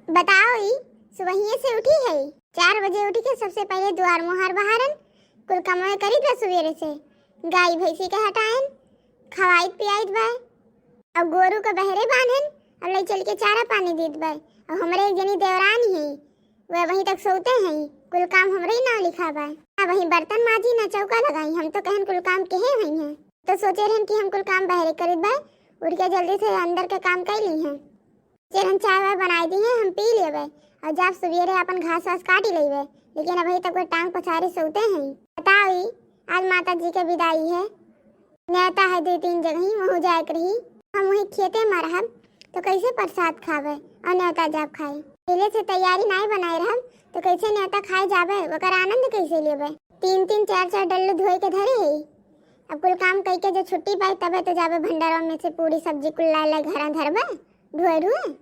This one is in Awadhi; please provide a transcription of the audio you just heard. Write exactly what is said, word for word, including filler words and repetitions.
बताओ ई, सुबहिये से उठी है, चार बजे उठ के सबसे पहिले दुआर मुहार बहारन, कुल कमवे करित बा सुबेरे से, गाय भैंसी के हटायन, खवाइत पियाइत बा, अब गोरू के बहरे बांधन, अब ले चल के चारा पानी दीत बा। अब हमरे एक जनी देवरानी है, वे अबहीं तक सोते हैं, कुल काम हमरे ही नाव लिखा बा। अब वहीं बर्तन माजी ना चौका लगाई, हम तो कहन कुल काम केहे हुई हैं। तो सोचे रहन कि हम कुल काम बहरे करित बा, उठ के जल्दी से अंदर के काम कर ली हैं। सोचे रहन चाय वाय बनाई दी हैं, हम पी लेबे और जाब सुबेरे अपन घास वास काटी लेबे, लेकिन अबहीं तक वे टांग पसारी सोते हैं। बताओ ई, आज माता जी के विदाई है, नेवता है दो तीन जगही, वहू जाए के रही। हम वही खेते में रहब तो कैसे प्रसाद खाबे और नेवता जाब खाए? पहले से तैयारी नाई बनाए रहब तो कैसे नेवता खाए जाबे, ओकर आनंद कैसे लेबे? तीन तीन चार चार डल्लू धोए के धरे है, अब कुल काम कई के जो छुट्टी पाए तबे तो जाबे भंडारा में से पूरी सब्जी कुल लाए लाए घरा धरबे धोए धुए।